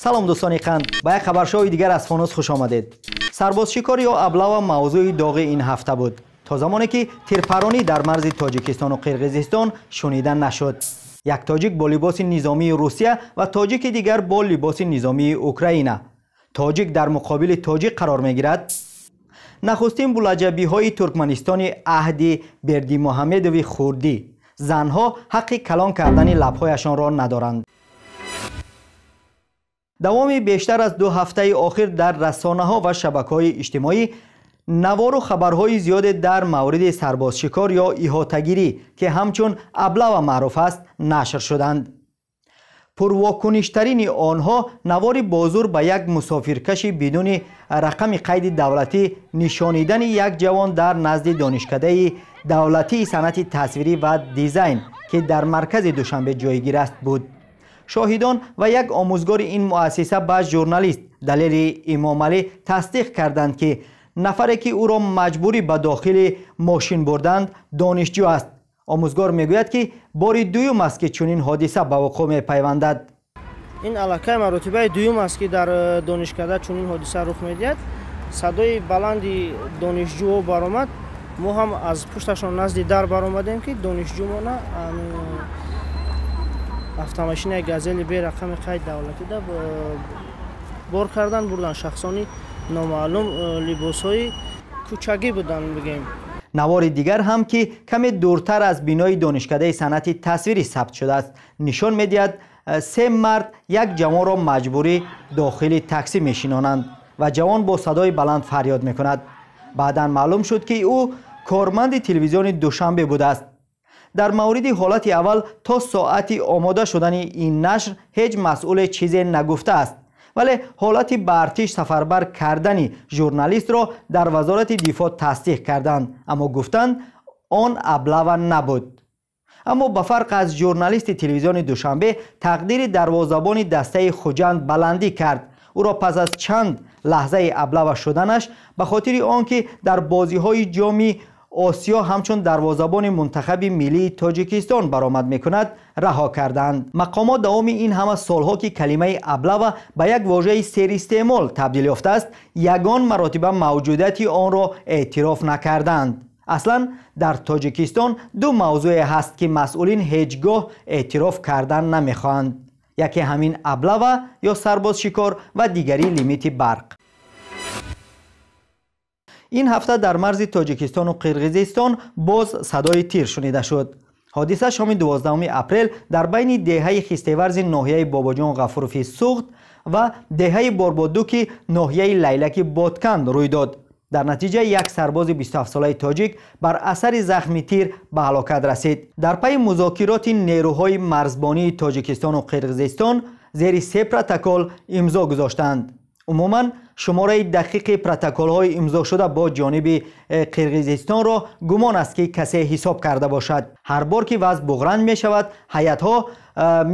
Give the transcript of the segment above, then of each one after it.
Салом, дӯстони қанд, ба як хабаршоуи дигар аз Фонус хуш омадед. Сарбозшикор ё облава мавзӯи доғи ин ҳафта буд, то замоне ки тирпаронӣ дар марзи Тоҷикистону Қирғизистон шунида нашуд. Як тоҷик бо либоси низомии Русия ва тоҷики дигар бо либоси низомии Украина. Тоҷик дар муқобили тоҷик қарор мегирад. Нахустин булаҷабиҳои Туркманистони аҳди Бердимуҳаммедови хурдӣ. Занҳо ҳаққи калон кардани лабҳояшонро надоранд. Давоми бештар аз 2 ҳафтаи охир дар расонаҳо ва шабакаҳои иҷтимоӣ навору хабарҳои зиёде дар мавриди сарбозшикор ё иҳотагирӣ, ки ҳамчун облава маъруф аст, нашр шуданд. Пурвокуништарини онҳо навори бозур ба як мусофиркаши бидуни рақами қайди давлатӣ нишонидани як ҷавон дар назди Донишкадаи давлатии санъати тасвирӣ ва дизайн, ки дар маркази Душанбе ҷойгир аст, буд. Шоҳидон ва як омӯзгори ин муассиса ба журналист Далери Имомалӣ тасдиқ карданд, ки нафаре, ки ӯро маҷбурӣ ба дохили мошин бурданд, донишҷӯ аст. Омӯзгор мегӯяд, ки бори дуюм аст, ки чунин ҳодиса ба вуқӯъ мепайвандад. Ин аллакай маротибаи дуюм аст, ки дар донишкада чунин ҳодиса рух медиҳад. Садои баланди донишҷӯҳо баромад. Мо ҳам аз пушташон назди дар баромадем, ки донишҷӯмона автомашинаи Газели бе рақами қайд давлатида бор кардан бурдан. Шахсони номаълум, либосҳои кӯчагӣ буданд, бигем. Навори дигар ҳам, ки каме дуртар аз бинои Донишкадаи санъати тасвирӣ сабт шудааст, нишон медиҳад, се мард як ҷавонро маҷбурӣ дохили таксӣ мешинонанд ва ҷавон бо садои баланд фарёд мекунад. Баъдан маълум шуд, ки ӯ корманди телевизиони Душанбе будааст. Дар мавриди ҳолати аввал то соати омода шудани ин нашр ҳеҷ масъуле чизе нагуфтааст, вале ҳолати ба артиш сафарбар кардани журналистро дар Вазорати дифоъ тасдиқ карданд, аммо гуфтанд, он облава набуд. Аммо ба фарқ аз журналисти телевизиони Душанбе, тақдири дарвозабони дастаи Хуҷанд баландӣ кард. Ӯро пас аз чанд лаҳзаи облава шуданаш ба хотири он ки дар бозиҳои Ҷоми Осиё ҳамчун дарвозабони мунтахаби миллии Тоҷикистон баромад мекунад, раҳо карданд. Мақомот давоми ин ҳама солҳо, ки калимаи облава ба як вожаи серистеъмол табдил ёфтааст, ягон маротиба мавҷудияти онро эътироф накарданд. Аслан дар Тоҷикистон ду мавзӯе ҳаст, ки масъулин ҳеҷ гоҳ эътироф кардан намехоҳанд. Яке ҳамин облава ё сарбозшикор ва дигари лимити барқ. Ин ҳафта дар марзи Тоҷикистону Қирғизистон боз садои тир шунида шуд. Ҳодиса шоми 12 апрел дар байни деҳаи Хистеварзи ноҳияи Бобоҷон Ғафурови Суғд ва деҳаи Борбодуки ноҳияи Лайлаки Бодканд рӯй дод. Дар натиҷа як сарбози 27-солаи тоҷик бар асари захми тир ба ҳалокат расид. Дар пайи музокироти нерӯҳои марзбонии Тоҷикистону Қирғизистон зери се протокол имзо гузоштанд. Умуман шумораи дақиқи протоколҳои имзошуда бо ҷониби Қирғизистонро гумон аст, ки касе ҳисоб карда бошад. Ҳар бор ки вазъ буғранг мешавад, ҳайатҳо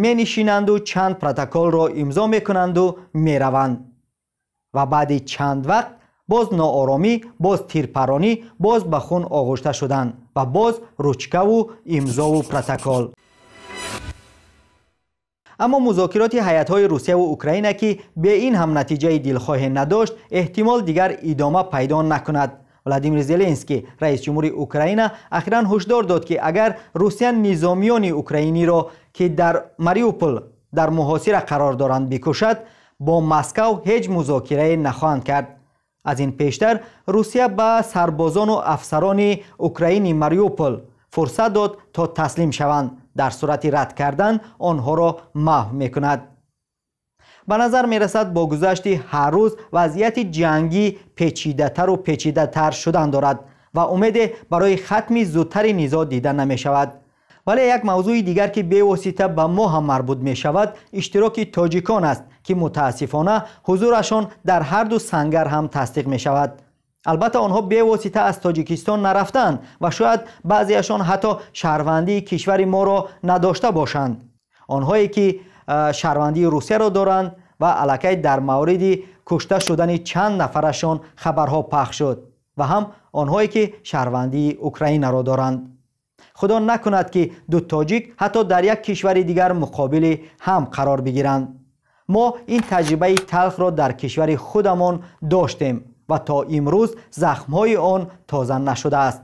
менишинанду чанд протоколро имзо мекунанду мераванд. Ва баъди чанд вақт боз нооромӣ, боз тирпаронӣ, боз ба хун оғушта шудан ва боз ручкаву имзову протокол. Аммо музокироти ҳайатҳои Русияву Украина, ки бе ин ҳам натиҷаи дилхоҳе надошт, эҳтимол дигар идома пайдо накунад. Владимир Зеленский, раисҷумҳури Украина, ахиран ҳушдор дод, ки агар Русия низомиёни украиниро, ки дар Мариупол дар муҳосира қарор доранд, бикушад, бо Москав ҳеҷ музокирае нахоҳанд кард. Аз ин пештар Русия ба сарбозону афсарони Украини Мариупол фурсат дод, то таслим шаванд. Дар сурати рад кардан онҳоро маҳв мекунад. Ба назар мерасад, бо гузашти ҳар рӯз вазъияти ҷангӣ печидатару печидатар шудан дорад ва умеде барои хатми зудтари низоъ дида намешавад. Вале як мавзӯи дигар, ки бевосита ба мо ҳам марбут мешавад, иштироки тоҷикон аст, ки мутаассифона ҳузурашон дар ҳарду сангар ҳам тасдиқ мешавад. Албатта, онҳо бевосита аз Тоҷикистон нарафтанд ва шояд баъзеашон ҳатто шаҳрвандии кишвари моро надошта бошанд. Онҳое ки шаҳрвандии Русияро доранд ва аллакай дар мавриди кушта шудани чанд нафарашон хабарҳо пахш шуд, ва ҳам онҳое ки шаҳрвандии Украинаро доранд. Худо накунад, ки ду тоҷик ҳатто дар як кишвари дигар муқобили ҳам қарор бигиранд. Мо ин таҷрибаи талхро дар кишвари худамон доштем ва то имрӯз захмҳои он тоза нашудааст.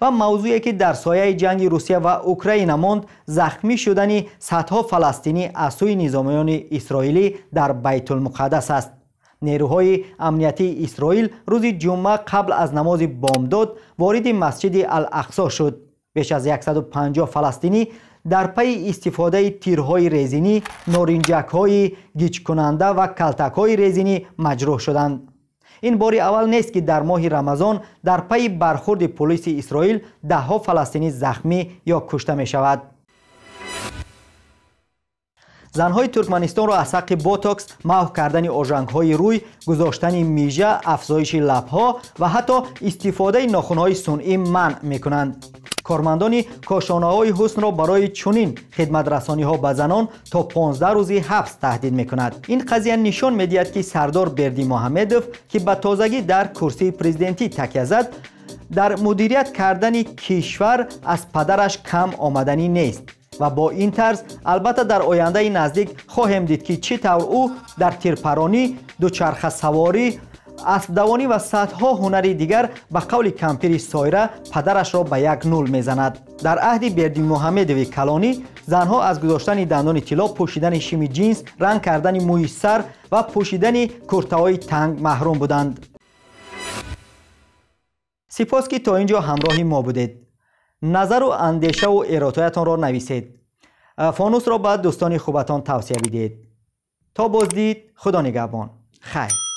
Ва мавзӯе ки дар сояи ҷанги Русия ва Украина монд, захмӣ шудани садҳо фаластинӣ аз сӯи низомиёни исроилӣ дар Байтулмуқаддас аст. Нерӯҳои амниятии Исроил рӯзи ҷумъа қабл аз намози бомдод вориди масҷиди Ал-Ақсо шуд. Беш аз 150 фаластинӣ дар пайи истифодаи тирҳои резинӣ, норинҷакҳои гиҷкунанда ва калтакҳои резинӣ маҷрӯҳ шуданд. Ин бори аввал нест, ки дар моҳи Рамазон дар пайи бархурди полиси Исроил даҳҳо фаластинӣ захмӣ ё кушта мешавад. Занҳои Туркманистонро аз ҳаққи ботокс, маҳв кардани ожангҳои рӯй, гузоштани мижа, афзоиши лабҳо ва ҳатто истифодаи нохунҳои сунъӣ манъ мекунанд. Кормандони кошонаҳои ҳуснро барои чунин хидматрасониҳо ба занон то 15 рӯзи ҳабс таҳдид мекунад. Ин қазия нишон медиҳад, ки Сардор Бердимуҳаммедов, ки ба тозагӣ дар курсии президентӣ такя зад, дар мудирият кардани кишвар аз падараш кам омаданӣ нест. Ва бо ин тарз албатта дар ояндаи наздик хоҳем дид, ки чӣ тавр ӯ дар тирпаронӣ, дучархасаворӣ, аспдавонӣ ва садҳо ҳунари дигар ба қавли кампири Сойра падарашро ба як нул мезанад. Дар аҳди Бердимуҳаммедови калонӣ занҳо аз гузоштани дандони тилло, пӯшидани шими ҷинс, ранг кардани мӯи сар ва пӯшидани куртаҳои танг маҳрум буданд. Сипос, ки то ин ҷо ҳамроҳи мо будед. Назару андешаву эродҳоятонро нависед. Фонусро ба дӯстони хубатон тавсия бидиҳед. То боздид, Худо нигаҳбон. Хайр.